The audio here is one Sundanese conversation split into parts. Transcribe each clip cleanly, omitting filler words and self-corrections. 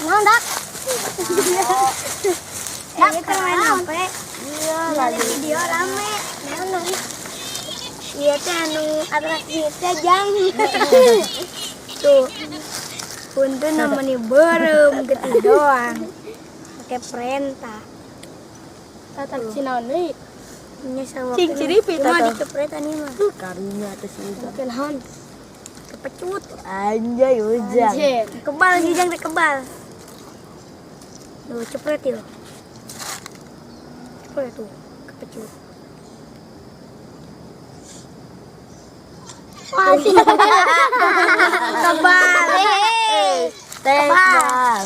Naon, Dak? Dak, keur main HP. Iya, lagi video rame. Naon naon? Iya teh anu atraksi teh jang. Tuh. Punten namanya beureum getih doang. Pakai perintah. Atraksi naon deui? Nya sama Cing ciripit Cuma atuh. dicepretan ieu mah. Karunya teh si Ujang. Pakai naon? Kepecut. Anjay Ujang. Kebal si Ujang teh kebal. Tuh cepret yuk. Cepret tuh, kepecut. Wah, sih. Kebal. Tebal.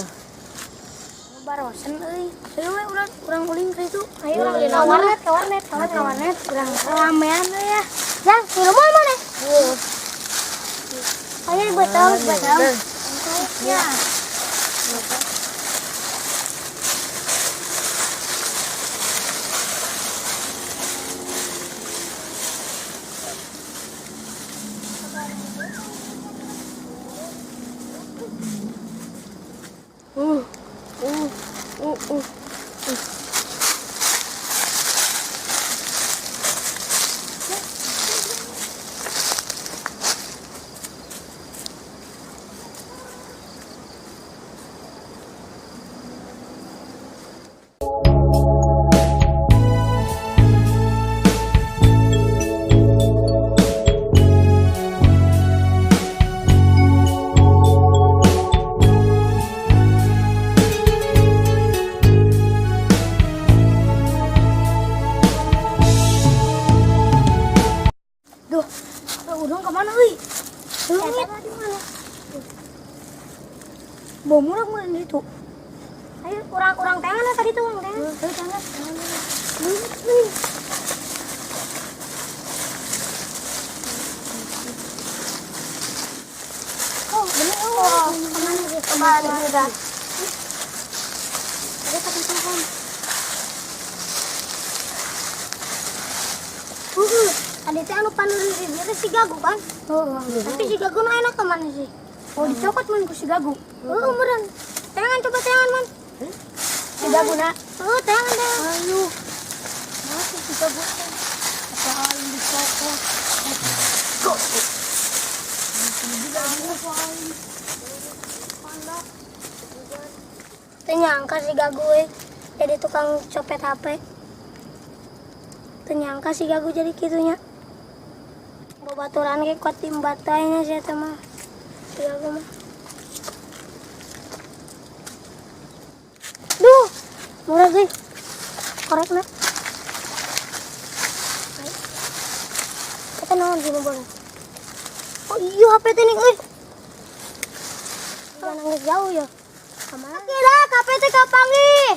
Barosen euy. Ayo we urang urang ulin ka itu. Ayo urang ulin ka warnet, ka warnet, ka warnet, ka warnet. Urang ramean euy ya. Jang, di rumah mana? Ayo betul, betul. Ya. Duh, urang kemana euy? Leungit. Bom urang mana di situ? Ayo urang-urang tangan lah tadi tuh urang tangan. Ayo tangan. Leungit euy. Oh, bener oh. Kemana sih? Kemana udah? Ada tapi telepon. Ada teh anu panuri di dia si Gagu kan? Oh, tapi si Gagu nu enak kemana sih? Oh, dicokot man ku si Gagu. Oh, meureun. Tangan coba tangan man. Si Gagu na. Oh, tangan tangan. Ayo. Masih si Gagu teh. Apa aing dicokot? Kok? Teu nyangka si Gagu euy jadi tukang copet HP. Teu nyangka si Gagu jadi kitunya. Babaturan ge kuat tim batainya si eta mah. Si Gagu mah. Duh, murah sih. Korekna. Kita naon sih nomornya? Oh iya HP teh nih euy. Jangan nangis jauh ya. Kemana? Kira HP teh kapanggih.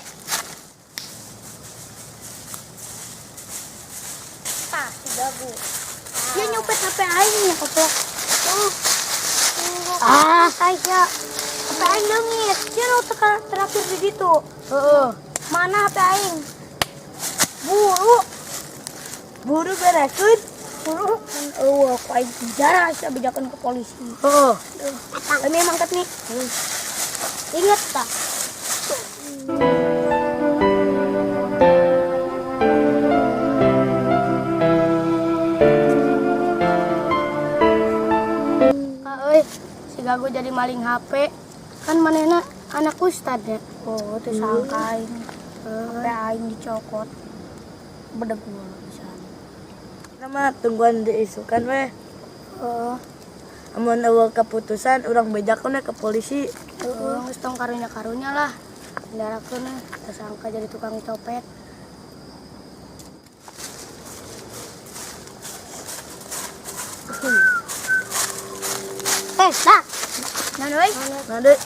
Ah, si Gagu. Dia nyopet HP aing ya, koplok. Tuh. Ah, Aisyah. HP aing leungit. Dia nu terakhir di situ. Heeh. Mana HP aing? Buru. Buru bereskeun. Buru. Kan eueuh ku aing penjara sia bejakeun ke polisi. Heeh. Ini emang ket nih. Ingat tak? Kak euy, si Gagu jadi maling HP. Kan manehna anak ustad ya. Oh, teu sangka aing. HP aing dicokot. Bedegul pisan. Nama tungguan diisukan weh. Heeh. Amun eueuh keputusan urang bejakeun we ke polisi. Heeh, geus tong karunya-karunya lah. Bendarakeun we, teu sangka jadi tukang copet. Dak. Naon euy? Naon deui?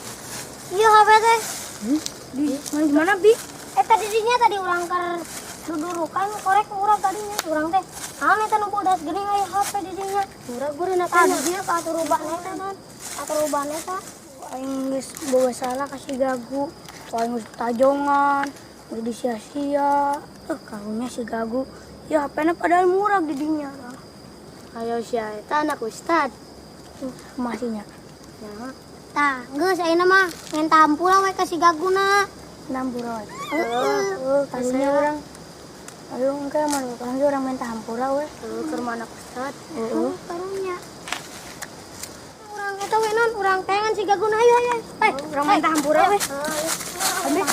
Ieu HP teh. Di mana gimana, Bi? Eh, tadi dinya tadi urang keur dudurukan korek urang tadinya urang teh. Naon eta nu bodas geuning aya HP di dinya. Murah guruna teh. Di dinya ka aturuban eta non. Aturuban eta. Aing geus boga salah ka si Gagu. Aing geus tajongan, geus disia-sia. Eh, karunya si Gagu. Ya HP-na padahal murah di dinya. Ayo sia eta anak ustad. Masihnya. Ya. Tah, geus ayeuna mah minta hampura we ka si Gaguna. Hampura we. Heeh. Karunya urang. Ayo engke mah kan urang minta hampura we. Ke rumah anak ustad. Heeh. Karunya. Urang eta we non, urang tayangan si Gaguna ayo ayo. Eh, Urang minta hampura we. Ambil.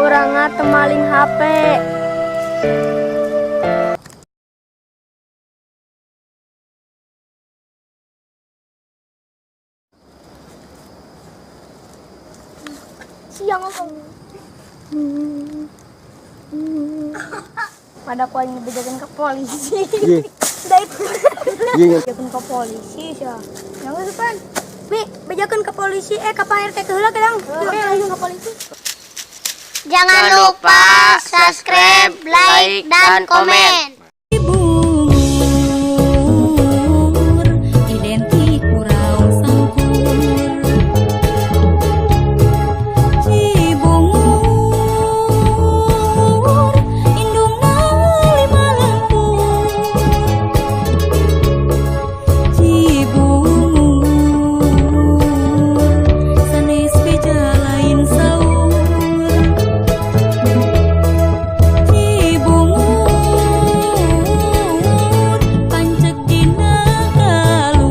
Urang teu maling HP. Siang ngomong. Pada ku aing dibejakeun ke polisi. Iya. Da itu. Iya. Bejakeun ke polisi sia. Yang geus pan. Bi, bejakeun ke polisi eh ka Pak RT ke heula kedang. Oke, langsung ke polisi. Jangan lupa subscribe, like, dan komen.